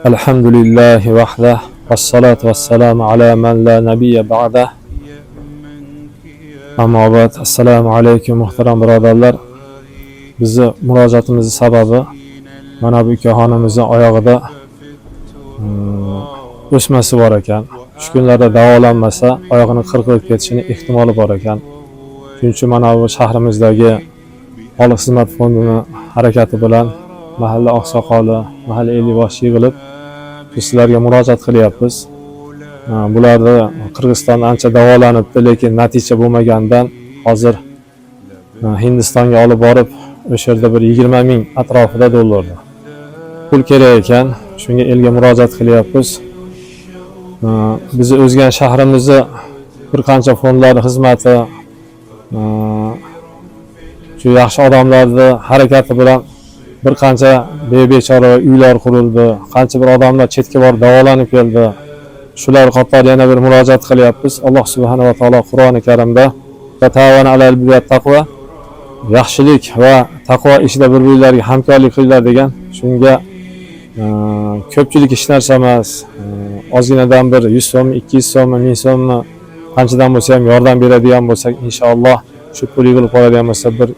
Alhamdulillahi vahdah, vassalatu vassalamu ala man la nabiyya ba'dah. Ammo ba'd, assalomu alaykum, muhtaram birodarlar. Bizni murojaatimizni sababi mana bu ukaxonimizni oyog'ida o'smasi bor ekan. Shu kunlarda davolanmasa, oyog'ini qirqilib ketishini ehtimoli bor ekan. Shuning uchun mana bu shahrimizdagi Xalq xizmat fondini harakati bilan mahalla oqsoqoli, mahalla ellikboshi yig'ilib, biz sizlarga murojaat qilyapmiz. Bularni Qirg'izistonda ancha davolanibdi, lekin natija bo'lmagandan hozir Hindistonga olib borib, o'sha yerda bir 20 ming atrofida dollarni pul kerak ekan. Shunga elga murojaat qilyapmiz. Bizni o'zgan shahrimizni bir qancha fondlar xizmati, shu yaxshi odamlarni harakati bilan bir qancha bechora uylar qurildi, qancha bir odamlar chetga borib davolanib keldi. Shular qatori yana bir murojaat qilyapmiz. Alloh subhanava taolo Qur'oni Karimda: "Taavanu alal birri vat taqvo", yaxshilik va taqvo ishida bir birlariga hamkorlik qilinglar degan. Shunga ko'pchilik hech narsa emas, ozginadan bir 100 so'mmi, 200 so'mmi, 1000 so'mmi, qanchadan bo'lsa ham yordam beradigan bo'lsak, inshaalloh shu pul yig'ilib qoladigan bo'lsa, bir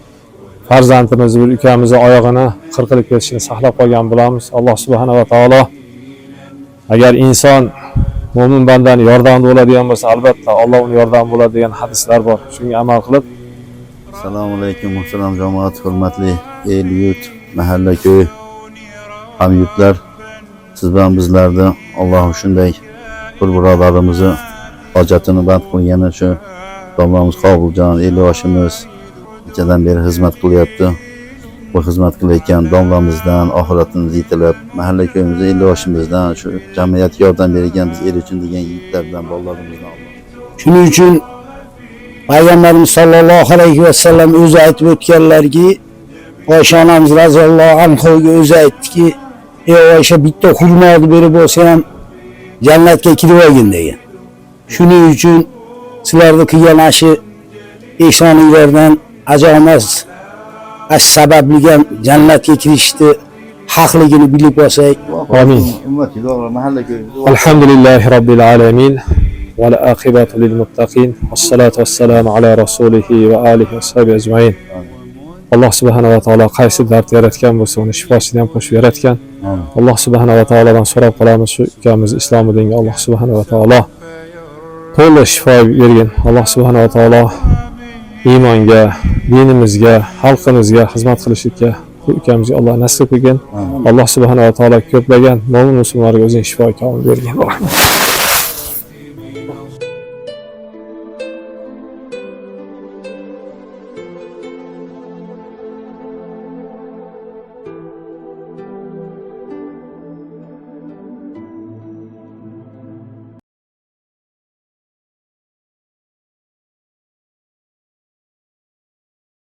farzandimiz, bir ukamizni oyog'ini qirqilib ketishini saqlab qolgan bo'lamiz. Alloh subhanava taolo agar inson mo'min bandani yordamida bo'ladigan bo'lsa, albatta Alloh uni yordami bo'ladi degan hadislar bor. Shunga amal qilib. Assalomu alaykum, muhtaram jamoat, hurmatli el yurt, mahalla, ko'y hamyurtlar. Siz bilan bizlarni Alloh shunday bir birodarimizni hojatini band qilgani, shu domlamiz Qobiljon elboshimiz nechadan beri xizmat qilyapti. Bu xizmat qilayotgan domlamizdan oxiratini yetalab, mahalla ko'yimizni elboshimizdan, shu jamiyatga yordam bergan biz el uchun degan yigitlardan, bolalarimizdan Alloh Shuning uchun Payg'ambarimiz sollallohu alayhi vasallam o'zi aytib o'tganlarki, Oysha onamiz roziyallohu anhuga o'zi aytdiki: "Ey Oysha, bitta xurmoni berib bo'lsa ham jannatga kirib olgin", degan. Shuning uchun sizlarni qilgan ana shu ehsoninglardan ajomas ash sababli ham jannatga kirishni haqligini bilib olsak. Amin. Ummat mahalla ko'yimiz. Alhamdulillahi robbil alamin, val aqibatu lil muttaqin, vassalatu vassalamu ala rasulihi va alihi va sahbihi ajmain. Alloh subhanava taolo qaysi dard yaratgan bo'lsa, uni shifosini ham qo'shib yaratgan. Alloh subhanava taolodan so'rab qolamiz, shu ukamiz islom dinga Alloh subhanava taolo to'liq shifo bergin. Alloh subhanava taolo iymonga, dinimizga, xalqimizga xizmat qilishlikka bu ukamizga Alloh nasib qilgin. Alloh subhanava taolo ko'plagan mo'min musulmonlarga o'zining shifo komil bergin. Rahmat.